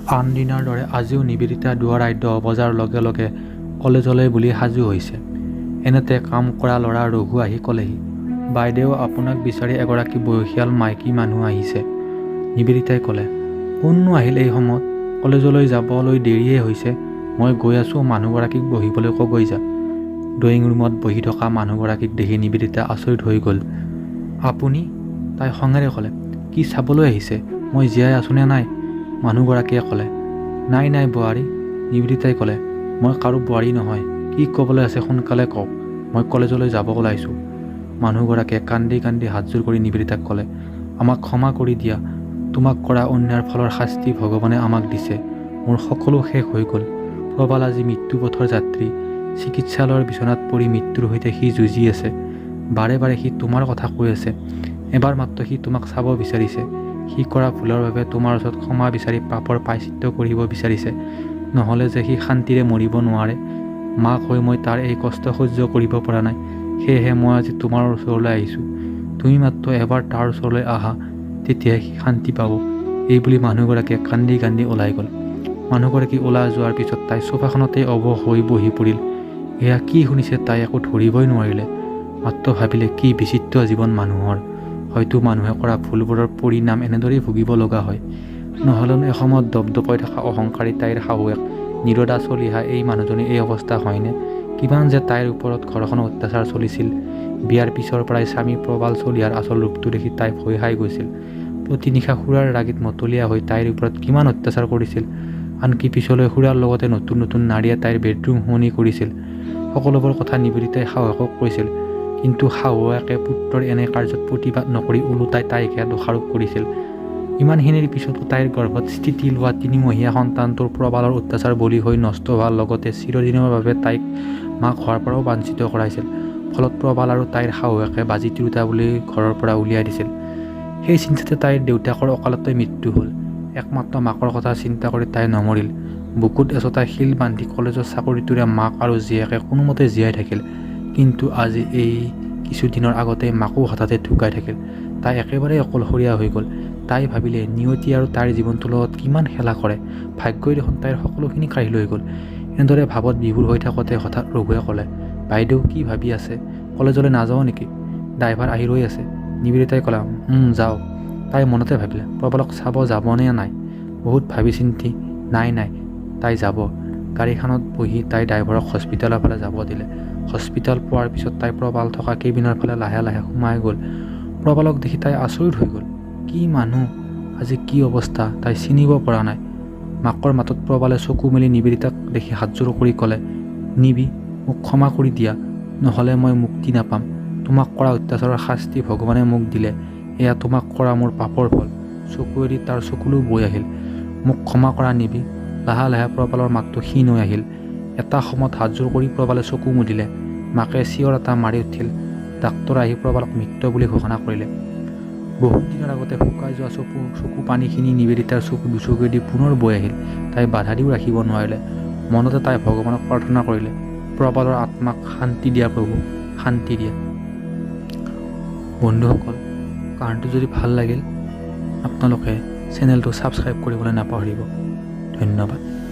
আন দিনাৰ দৰে আজিও নিবেদিতা দুৱাৰাই 10 বজাৰ লগে লগে কলেজলৈ বুলি সাজু হৈছে। এনেতে কাম কৰা ল'ৰা ৰঘু আহি ক'লেহি, "বাইদেউ, আপোনাক বিচাৰি এগৰাকী বয়সীয়াল মাইকী মানুহ আহিছে।" নিবেদিতাই ক'লে, "কোননো আহিল এই সময়ত? কলেজলৈ যাবলৈ দেৰিয়েই হৈছে। মই গৈ আছোঁ, মানুহগৰাকীক বহিবলৈ কগৈ যা।" ড্ৰয়িং ৰুমত বহি থকা মানুহগৰাকীক দেখি নিবেদিতা আচৰিত হৈ গ'ল। "আপুনি?" তাই খঙেৰে ক'লে, "কি চাবলৈ আহিছে, মই জীয়াই আছোঁনে নাই?" মানুহগৰাকীয়ে ক'লে, "নাই নাই বোৱাৰী।" নিবেদিতাই ক'লে, "মই কাৰো বোৱাৰী নহয়। কি ক'বলৈ আছে সোনকালে কওক, মই কলেজলৈ যাব ওলাইছোঁ।" মানুহগৰাকীয়ে কান্দি কান্দি হাতযোৰ কৰি নিবেদিতাক ক'লে, "আমাক ক্ষমা কৰি দিয়া। তোমাক কৰা অন্যায়ৰ ফলৰ শাস্তি ভগৱানে আমাক দিছে। মোৰ সকলো শেষ হৈ গ'ল। প্ৰবাল আজি মৃত্যুপথৰ যাত্ৰী। চিকিৎসালয়ৰ বিচনাত পৰি মৃত্যুৰ সৈতে সি যুঁজি আছে। বাৰে বাৰে সি তোমাৰ কথা কৈ আছে। এবাৰ মাত্ৰ সি তোমাক চাব বিচাৰিছে। সি কৰা ভুলৰ বাবে তোমাৰ ওচৰত ক্ষমা বিচাৰি পাপৰ প্ৰায়শ্চিত্ত কৰিব বিচাৰিছে। নহ'লে যে সি শান্তিৰে মৰিব নোৱাৰে। মাক হৈ মই তাৰ এই কষ্ট সহ্য কৰিব পৰা নাই। সেয়েহে মই আজি তোমাৰ ওচৰলৈ আহিছোঁ। তুমি মাত্ৰ এবাৰ তাৰ ওচৰলৈ আহা, তেতিয়াহে সি শান্তি পাব।" এইবুলি মানুহগৰাকীয়ে কান্দি কান্দি ওলাই গ'ল। মানুহগৰাকী ওলাই যোৱাৰ পিছত তাই চোফাখনতেই অৱশ হৈ বহি পৰিল। এয়া কি শুনিছে তাই একো ধৰিবই নোৱাৰিলে। মাত্ৰ ভাবিলে, কি বিচিত্ৰ জীৱন মানুহৰ! হয়তো মানুহে কৰা ভুলবোৰৰ পৰিণাম এনেদৰেই ভুগিব লগা হয়। নহ'লেনো এসময়ত দপদপাই থকা অহংকাৰী তাইৰ শাহুৱেক নীৰদা চলিহা এই মানুহজনীৰ এই অৱস্থা হয়নে? কিমান যে তাইৰ ওপৰত ঘৰখনৰ অত্যাচাৰ চলিছিল! বিয়াৰ পিছৰ পৰাই স্বামী প্ৰবাল চলিহাৰ আচল ৰূপটো দেখি তাই ভয় খাই গৈছিল। প্ৰতি নিশা সুৰাৰ ৰাগীত মতলীয়া হৈ তাইৰ ওপৰত কিমান অত্যাচাৰ কৰিছিল! আনকি পিছলৈ সুৰাৰ লগতে নতুন নতুন নাৰীয়ে তাইৰ বেডৰুম শুৱনি কৰিছিল। সকলোবোৰ কথা নিবেদিতাই শাহুৱেকক কৈছিল। কিন্তু শাহুৱেকে পুত্ৰৰ এনে কাৰ্যত প্ৰতিবাদ নকৰি ওলোটাই তাইকহে দোষাৰোপ কৰিছিল। ইমানখিনিৰ পিছতো তাইৰ গৰ্ভত স্থিতি লোৱা তিনিমহীয়া সন্তানটোৰ প্ৰবালৰ অত্যাচাৰৰ বলি হৈ নষ্ট হোৱাৰ লগতে চিৰদিনৰ বাবে তাইক মাক হোৱাৰ পৰাও বঞ্চিত কৰাইছিল। ফলত প্ৰবাল আৰু তাইৰ শাহুৱেকে বাজী তিৰোতা বুলি ঘৰৰ পৰা উলিয়াই দিছিল। সেই চিন্তাতে তাইৰ দেউতাকৰ অকালতে মৃত্যু হ'ল। একমাত্ৰ মাকৰ কথা চিন্তা কৰি তাই নমৰিল। বুকুত এচটা শিল বান্ধি কলেজৰ চাকৰিটোৰে মাক আৰু জীয়েকে কোনোমতে জীয়াই থাকিল। কিন্তু আজি এই কিছুদিনৰ আগতেই মাকো হঠাতে ঢুকাই থাকিল। তাই একেবাৰেই অকলশৰীয়া হৈ গ'ল। তাই ভাবিলে, নিয়তি আৰু তাইৰ জীৱনটোৰ লগত কিমান খেলা কৰে! ভাগ্যই দেখোন তাইৰ সকলোখিনি কাঢ়ি লৈ গ'ল। এনেদৰে ভাবত বিভোৰ হৈ থাকোঁতে হঠাৎ ৰঘুৱে ক'লে, "বাইদেউ, কি ভাবি আছে? কলেজলৈ নাযাব নেকি? ড্ৰাইভাৰ আহি ৰৈ আছে।" নিবেদিতাই ক'লে, "যাওঁ।" তাই মনতে ভাবিলে, প্ৰবালক চাব যাবনে নাই? বহুত ভাবি চিন্তি নাই নাই, তাই যাব। গাড়ীখনত বহি তাই ড্ৰাইভাৰক হস্পিটেলৰ ফালে যাব দিলে। হস্পিটেল পোৱাৰ পিছত তাই প্ৰবাল থকা কেবিনৰ ফালে লাহে লাহে সোমাই গ'ল। প্ৰবালক দেখি তাই আচৰিত হৈ গ'ল। কি মানুহ, আজি কি অৱস্থা, তাই চিনিব পৰা নাই। মাকৰ মাতত প্ৰবালে চকু মেলি নিবেদিতাক দেখি হাতযোৰ কৰি ক'লে, "নিবি, মোক ক্ষমা কৰি দিয়া, নহ'লে মই মুক্তি নাপাম। তোমাক কৰা অত্যাচাৰৰ শাস্তি ভগৱানে মোক দিলে। এয়া তোমাক কৰা মোৰ পাপৰ ফল।" চকুৱেদি তাৰ চকুলো বৈ আহিল। "মোক ক্ষমা কৰা নিবি।" লাহে লাহে প্ৰবালৰ মাতটো ক্ষীণ হৈ আহিল। এটা সময়ত হাতযোৰ কৰি প্ৰবালে চকু মুদিলে। মাকে চিঞৰ এটা মাৰি উঠিল। ডাক্তৰে আহি প্ৰবালক মৃত বুলি ঘোষণা কৰিলে। বহুত দিনৰ আগতে শুকাই যোৱা চকু পানীখিনি নিবেদিতাৰ দুচকুৱেদি পুনৰ বৈ আহিল। তাই বাধা দিও ৰাখিব নোৱাৰিলে। মনতে তাই ভগৱানক প্ৰাৰ্থনা কৰিলে, "প্ৰবালৰ আত্মাক শান্তি দিয়া প্ৰভু, শান্তি দিয়া।" বন্ধুসকল, কাহিনীটো যদি ভাল লাগিল, আপোনালোকে চেনেলটো ছাবস্ক্ৰাইব কৰিবলৈ নাপাহৰিব। ধন্যবাদ।